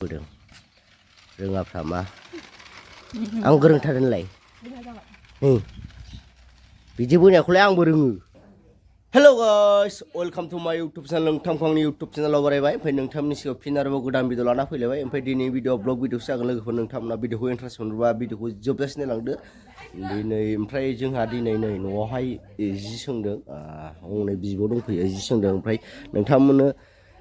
Udah, renggap sama. Ang gereng taran lai. Biji punya aku ang bereng. Hello guys, welcome to my YouTube channel. Nongthamkhangni YouTube channel बारायबाय ओमफ्राय नोंथांनि सिगाङाव फिन आरोबाव गोदान video लाना फैलायबाय ओमफ्राय दिनै भिडिअ ब्लग भिडिअ जागोन लोगोफोर नोंथांमोना भिडिअखौ इन्ट्रेस्ट मोनोबा भिडिअखौ जोबजासिम नायलांदो दिनै ओमफ्राय जोंहा दिनै नै न'आवहाय जि सोंदों हनै बिब' दंफैयो जि सोंदों ओमफ्राय नोंथांमोननो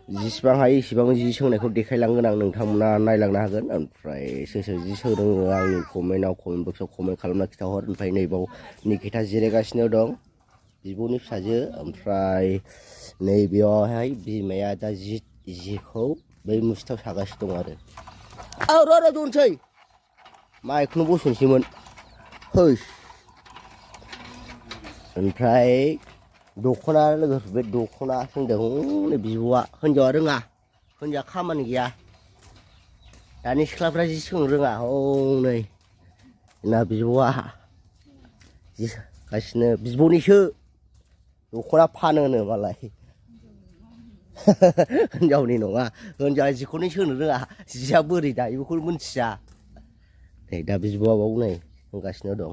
जिसिबां हायो इसिबां जि सोंनायखौ देखायलांगोन आं नोंथांमोना नायलांनो हागोन ओमफ्राय सोर सोर जि सोंदों आंनि कमेन्ट बक्सआव कमेन्ट खालामना खिथाहर ओमफ्राय नैबाव निकिता जिरायगासिनो दं बिब'नि फिसाजो ओमफ्राय नैबेयावहाय बिमाया दा जिखौ बै मुस्टाव सागासिनो दं आरो र' दोनसै माइखौनो बस'नोसैमोन हैस ओमफ्राय दख'ना लोगोफोर बे दख'ना सोंदों हनै बिब'आ हिन्जावआ रोङा हिन्जावआ खामानि गैया दानि सिख्लाफ्रा जि सोंनो रोङा हनै ना बिब'आ जि गासिनो बिब'निसो दख'ना फानोनो मालाय हिन्जावनि नङा हिन्जावआ जिखौनो सोंनो रोङा जिया बोरै दायो बेखौ मिन्थिया नै दा बिब'आ बाव नै सोंगासिनो दं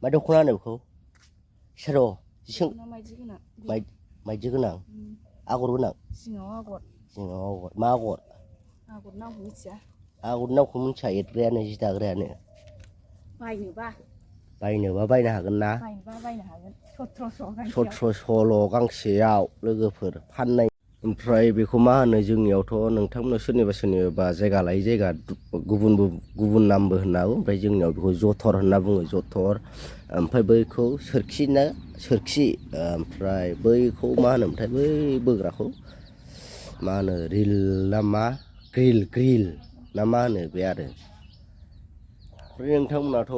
मा दख'ना होनो बेखौ सार' जिसों माइदि गोनां आगर गोनां जिङाव आगर मा आगर आगर नामखौ मिथिया आगर नामखौ मिथिया एरग्रायानो जि दाग्रायानो बायनोबा बायनो हागोन ना बायनो हागोन 1700 गांसेयाव लोगोफोर फाननाय ओमफ्राय बेखौ मा होनो जोंनियावथ' नोंथांमोना सोरनिबा जायगा लायै जायगा गुबुन नामबो होनना बुङो ओमफ्राय जोंनियाव बेखौ जथर होनना बुङो जथर ओमफ्राय बैखौ सोरखि ओमफ्राय बैखौ मा होनोमोनथाय बै बोग्राखौ मा होनो रिल ना मा ग्रिल ना मा होनो बे आरो ओमफ्राय नोंथांमोनाथ'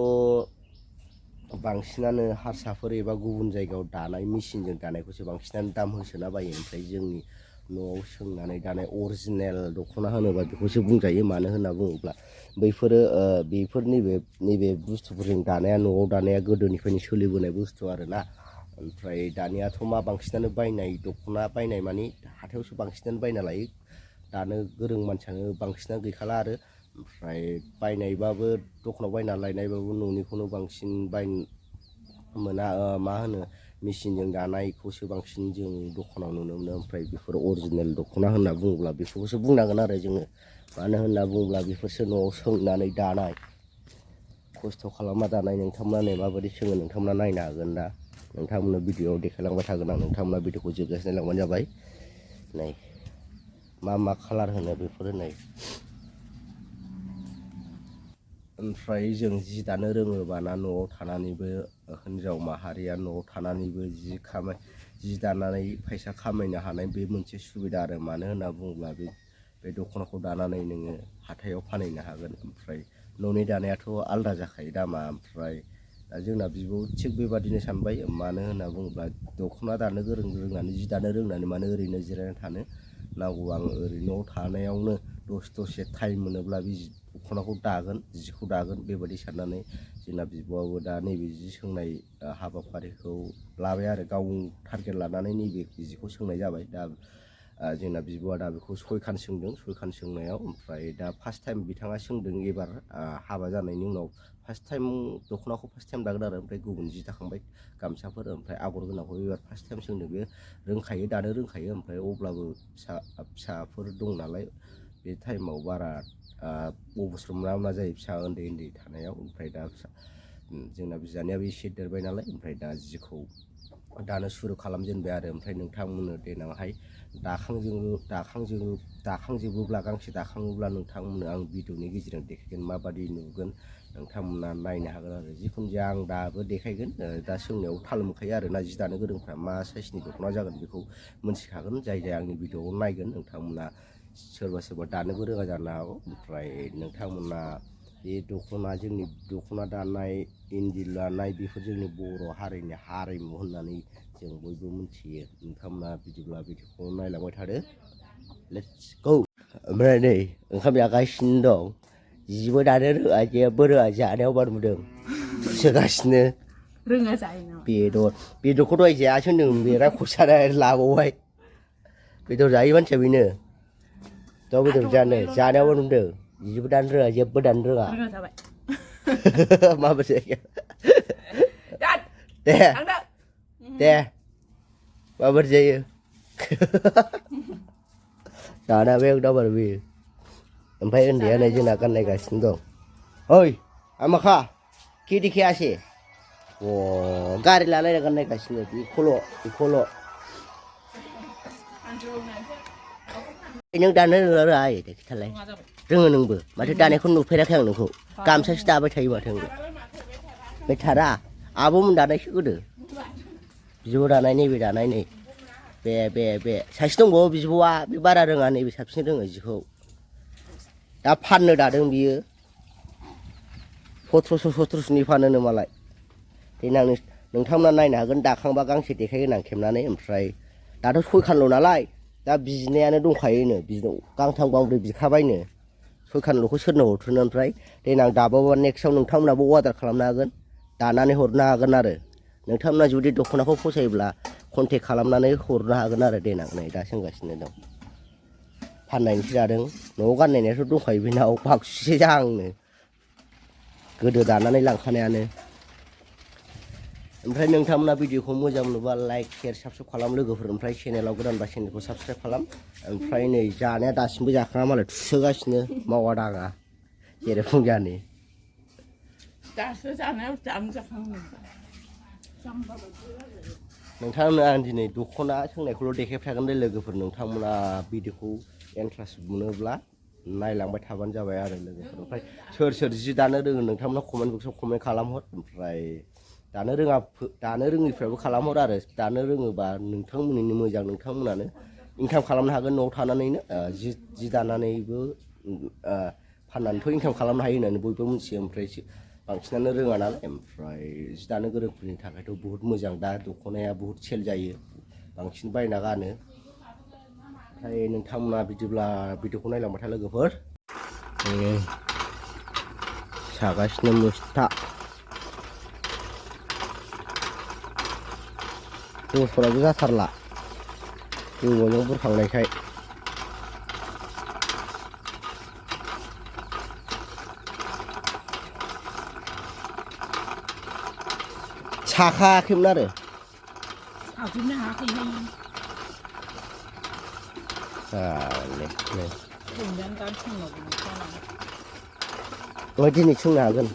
बांसिनानो हारसाफोर एबा गुबुन जायगायाव दानाय मेसिनजों दानायखौसो बांसिनानो दाम होसोना बायो ओमफ्राय जोंनि न'आव सोंनानै दानाय अरिजिनेल दख'ना होनोबा बेखौसो बुंजायो मानो होनना बुङोब्ला बैफोरो बेफोर नैबे बुस्थुफोरजों दानाया न'आव दानाया गोदोनिफ्रायनो सोलिबोनाय बुस्थु आरोना ओमफ्राय दानियाथ' मा बांसिनानो बायनाय दख'ना बायनाय मानि हाथायावसो बांसिनानो बायना लायो दानो गोरों मानसियानो बांसिनानो गैखाला आरो ओमफ्राय बायनायबाबो दखानाव बायना लायनायबाबो न'निखौनो बांसिन मोना मा होनो मेचिनजों दानायखौसो बांसिन जों दखानाव नुनो मोनो ओमफ्राय बेफोर अरिजिनेल दख'ना होनना बुङोब्ला बेफोरखौसो बुंनांगोन आरो जोङो मानो होनना बुङोब्ला बेफोरसो न'आव सोंनानै दानाय खस्थ' खालामना दानाय नोंथांमोना माबायदि सोङो नोंथांमोना नायनो हागोन दा नोंथांमोननो भिडिअआव देखायलांबाय थागोन आं नोंथांमोना भिडिअखौ जोबजासिम नायलांबानो जाबाय नै मा कालार होनो बेफोरो नै ओमफ्राय जों जि दानो रोङोबाना न'आव थानानैबो हिन्जाव माहारिया न'आव थानानैबो जि दानानै फैसा खामायनो हानाय बे मोनसे सुबिदा आरो मानो होनना बुङोब्ला बे दख'नाखौ दानानै नोङो हाथायाव फानहैनो हागोन ओमफ्राय न'नि दानायाथ' आलादा जाखायो दामा ओमफ्राय दा जोंना बिब' थिग बेबादिनो सानबाय मानो होनना बुङोब्ला दख'ना दानो रोंनानै जि दानो रोंनानै मानो ओरैनो जिरायना थानो नांगौ आं ओरैनो न'आव थानायावनो दसे टाइम मोनोब्ला बे दख'नाखौ दागोन जिखौ दागोन बेबायदि साननानै जोंना बिब'आबो दा नैबे जि सोंनाय हाबाफारिखौ लाबाय आरो गाव टारगेट लानानै नैबे जिखौ सोंनाय जाबाय दा जोंना बिब'आ दा बेखौ 6 खान सोंदों 6 खान सोंनायाव ओमफ्राय दा फार्स्ट टाइम बिथाङा सोंदों एबार हाबा जानायनि उनाव फार्स्ट टाइम दख'नाखौ फार्स्ट टाइम दागोन आरो ओमफ्राय गुबुन जि दाखांबाय गामसाफोर ओमफ्राय आगर गोनांखौ एबार फार्स्ट टाइम सोंदों बे रोंखायो दानो रोंखायो ओमफ्राय अब्लाबो फिसाफोर दं नालाय बे टाइमाव बारा अबस्र मा जायो फिसा उन्दै थानायाव ओमफ्राय दा जोंना बिजानायाबो एसे देरबाय नालाय ओमफ्राय दा जिखौ दानो सुरु खालामजेनबाय आरो ओमफ्राय नोंथांमोननो देनांहाय दाखांजोबोब्ला गांसे दाखाङोब्ला नोंथांमोननो आं भिडिअनि गेजेरजों देखायगोन माबादि नुगोन नोंथांमोना नायनो हागोन आरो जिखुनु जाया आं दाबो देखायगोन दा सोंनायाव थाल मोनखायो आरो ना जि दानो गोरोंफ्रा मा साइसनि दख'ना जागोन बेखौ मोनथिखागोन जाय आंनि भिडिअखौ नायगोन नोंथांमोना सोरबा दानोबो रोङा जानो हागौ ओमफ्राय नोंथांमोना बे जोंनि दख'ना दानाय इन्दि लानाय बेफोर जोंनि बर' हारिनि हारिमु होननानै जों बयबो मिथियो नोंथांमोना बिदिब्ला भिडिअखौ नायलांबाय थादो लेट्स गो ओमफ्राय नै ओंखाम जागासिनो दं जिबो दानो रोङा जेबो रोङा जानायाव बार नुदों सोगासिनो रोङा जायो नामा बेदरखौ दहाय जायासो होनदों बेरा खरसा लाबावबाय बेदर जायो मानसिया बेनो दाउ बेदर जानो जानायावबो नुदों बिदिबो दानो रोङा जेबो दानो रोङा रोङा जाबाय माबोरै जायो दान दे थांदो दे माबोरै जायो दाना बे दाबार बेयो ओमफ्राय उन्दैया नै जोंना गाननायगासिनो दं ओइ आमाखा खि दिखियासै अ गारि लालायना गाननायगासिनो बेखौल' नों दानो रोङा रोङा आइ दे खिथालाय रोङो नोंबो माथो दानायखौ नुफेराखै आं नोंखौ गामसासो दाबाय थायो माथो नोंबो बे थारा आब'मोन दानायसो गोदो बिब' दानाय नैबे दानाय नै बे सासे दंबावो बिब'आ बे बारा रोङा नैबे साबसिन रोङो जिखौ दा फाननो दादों बियो 1700-1700नि फानोनो मालाय देनां नोंथांमोना नायनो हागोन दाखांबा गांसे देखायगोन आं खेबनानै ओमफ्राय दाथ' 6खानल' नालाय दा बिनायानो दंखायोनो गांथाम गांब्रै बिखाबायनो 6खानल'खौ सोरनो हरथोनो ओमफ्राय देनां दाबावबा नेक्स्टआव नोंथांमोनाबो अर्डार खालामनो हागोन दानानै हरनो हागोन आरो नोंथांमोना जुदि दख'नाखौ फसायोब्ला कन्टेक्ट खालामनानै हरनो हागोन आरो देनां नै दा सोंगासिनो दं फाननायनिसो जादों न'आव गाननायनियाथ' दंखायो बेनाव बाक्सुसे जाहांनो गोदो दानानै लांखानायानो ओमफ्राय नोंथांमोना भिडिअखौ मोजां मोनोबा लाइक शेयार साबस्क्राइब खालाम लोगोफोर ओमफ्राय चेनेलाव गोदानबा चेनेलखौ साबस्क्राइब खालाम ओमफ्राय नै जानाया दासिमबो जाखाङा मालाय थुसोगासिनो मावा दाङा जेरै फुंजानि दासो जानायाव जाखांनो नोंथांमोना आं दिनै दख'ना सोंनायखौल' देखायफ्लागोन दे लोगोफोर नोंथांमोना भिडिअखौ इन्टारेस्ट मोनोब्ला नायलांबाय थाबानो जाबाय आरो लोगोफोर ओमफ्राय सोर जि दानो रोङो नोंथांमोना कमेन्ट बक्सआव कमेन्ट खालामहर ओमफ्राय दानो रोङैफ्राबो खालामहर आरो दानो रोङोबा नोंथांमोननिनो मोजां नोंथांमोनानो इनकाम खालामनो हागोन न'आव थानानैनो जि दानानैबो फाननानैथ' इनकाम खालामनो हायो होननानै बयबो मिथियो ओमफ्राय बांसिनानो रोङा नालाय ओमफ्राय जि दानो गोरोंफोरनि थाखायथ' बुहुत मोजां दा दख'नाया बुहुत सेल जायो बांसिन बायना गानो ओमफ्राय नोंथांमोना बिदिब्ला भिडिअखौ नायलांबाय था लोगोफोर सागासिनो मुस्था दसराबो जाथारला गोबावजों बुरखांनायखाय साखायाखैमोन आरो साफिननो हायाखैहाय दिनै सोंनो हागोन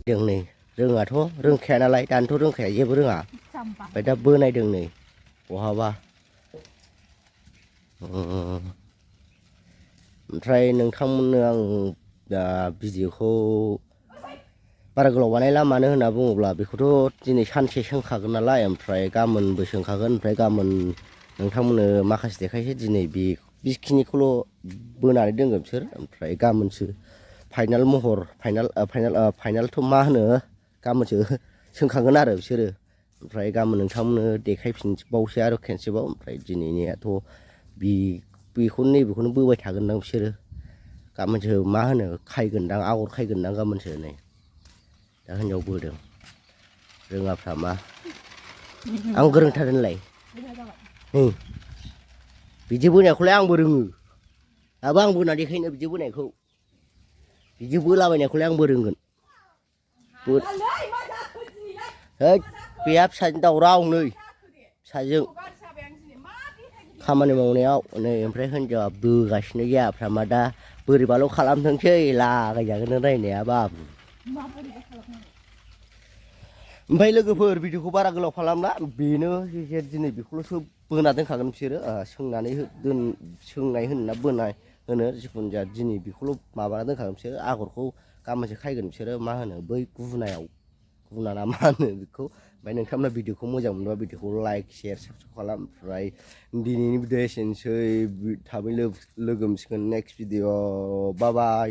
जों नै रोङाथ' रोंखाया नालाय दानोथ' रोंखाया जेबो रोङा ओमफ्राय दा बोनायदों नै बहाबा ओमफ्राय नोंथांमोननो आं दा भिडिअखौ बारा गोलाव बानायला मानो होनना बुङोब्ला बेखौथ' दिनै सानसे सोंखागोन नालाय ओमफ्राय गाबोनबो सोंखागोन ओमफ्राय गाबोन नोंथांमोननो माखासे देखायसै दिनै बेखिनिखौल' बोनानै दोनगोन बिसोर ओमफ्राय गाबोनसो फाइनाल महर फाइनालथ' मा होनो गाबोनसो सोंखागोन आरो बिसोरो ओमफ्राय गाबोन नोंथांमोननो देखायफिनबावसै आरो खेनसेबाव ओमफ्राय दिनैनियाथ' बेखौनो नैबेखौनो बोबाय थागोनदां बिसोरो गाबोनसो मा होनो खायगोनदां आगर खायगोनदां गाबोनसो नै दा हिनजाव बोदों रोङाफ्रा मा आं गोरोंथार होनलाय बिदि बोनायखौलाय आंबो रोङो दाबो आं बोना देखायनो बिदि बोनायखौ बिदि बोलाबायनायखौलाय आंबो रोंगोन हैद बेहा फिसाजों दावराव नै फिसाजों खामानि मावनायाव नै ओमफ्राय हिनजावा बोगासिनो जायाफ्रा मा दा बोरैबाल' खालामथोंसै लागायजागोन रायनाया बाबु ओमफ्राय लोगोफोर भिडिअखौ बारा गोलाव खालामला बेनो दिनै बेखौल'सो बोना दोनखागोन बिसोरो सोंनाय होनोना बोनाय होनो जिखुनु जाया दिनै बेखौल' माबाना दोनखागोन बिसोरो आगरखौ गाबोनसो खायगोन बिसोरो मा होनो बै गुना ना मा होनो बेखौ ओमफ्राय नोंथांमोना भिडिअखौ मोजां मोनोबा भिडिअखौ लाइक शेयार साबस्क्राइब खालाम ओमफ्राय दिनैनि भिडिअ एसेनोसै थाबै लोगो मोनसिगोन नेक्स्ट भिडिअ बाय